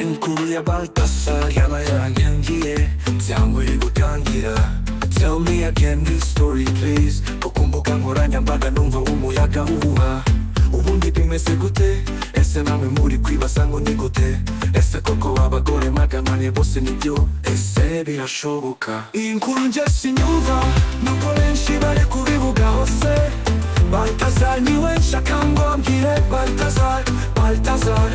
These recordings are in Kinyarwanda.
Inkuru ya Baltasar yaba yarangiye cyangwa iri gutangira? Tell me again this story, please. Ko ku mbuga nkoranyambaga numva umuyaga uhuha. Ubundi bimeze gute? Ese namwe muri kwibaza ngo ni gute? Ese koko abagore 400 bose nibyo? Ese birashoboka? Iyi nkuru njye sinyumva, nuko benshi bari kubivuga hose. Baltazar niwe nshaka ngo ambwire. Baltazar, Baltazar,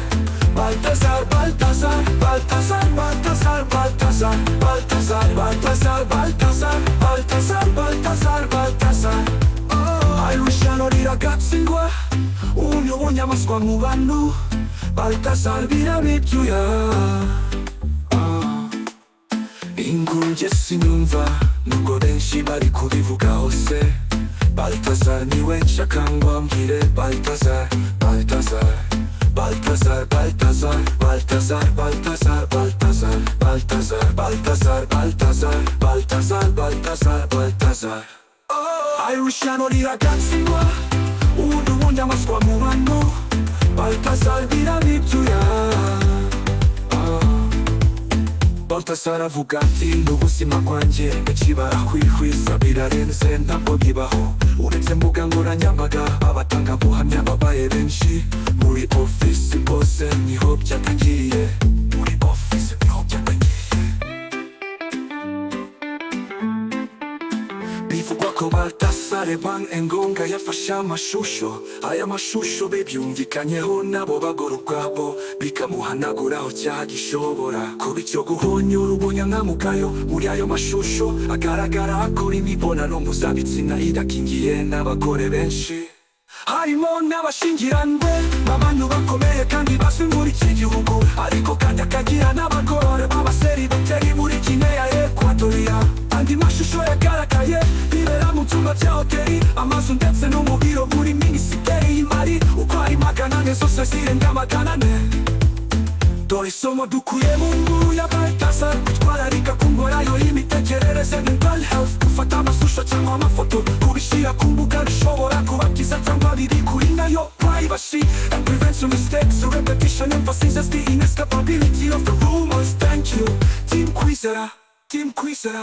Baltazar, Baltazar, Baltazar, Baltazar, Baltazar, Baltazar, Baltazar, Baltazar, Baltazar, Baltazar, Baltazar. Oh, irushanwa riragatsindwa, ubu ni ubunyamaswa mu bantu. Baltazar birabibyuya. Ah. Inkuru njye sinyumva, nubwo benshi bari kubivuga hose. Baltazar niwe nshaka ngo ambwire. Baltazar, Baltazar, Baltazar, Baltazar, Baltazar, Baltazar, Baltazar, Baltazar, Baltazar, Baltazar, Baltazar, Baltazar, Baltazar. Oh, irushanwa riragatsindwa, ubu ni ubunyamaswa mu bantu. Baltazar birabibyuya. Ah. Baltasar avuga ati: "N'ubuzima bwanjye benshi barakwihwiza, birarenze, ntabwo bibaho." Uretse mbuga nkoranyambaga, abatangabuhamya babaye benshi. Muri ofisi bose niho byatangiriye, muri ofisi niho byatangiriye. Bivugwa ko Baltasar Ebang Engonga yafashe amashusho. Aya mashusho bibyumvikanyeho nabo bagore ubwabo, bikamuhanaguraho cyaha gishobora kuba icyo guhonyora ubunyangamugayo. Muri ayo mashusho agaragara akora imibonano mpuzabitsina idakingiye n'abagore benshi, harimo n'abashyingiranwe b'abantu bakomeye kandi bazwi muri iki gihugu, ariko kandi akagira n'abagore b'abaseribateri muri Gineya Ekwatoriya. Andi mashusho yagaragaye bibera mu byumba bya hoteli, amazu ndetse no mu biro muri minisiteri y'imari. Uko ari 400 zose zirenga 400. Dore isomo dukuye mu nkuru ya Baltasar: kwitwararika ku ngorayo y'imitekerereze, mental health. Gufata amashusho cyangwa amafoto, kubishyira ku mbuga, bishobora kuba byiza cyangwa bibi kuri nayo privacy and prevention mistakes. Repetition emphasizes the inescapability of the rumors. Thank you, Team Kwizera, Team Kwizera.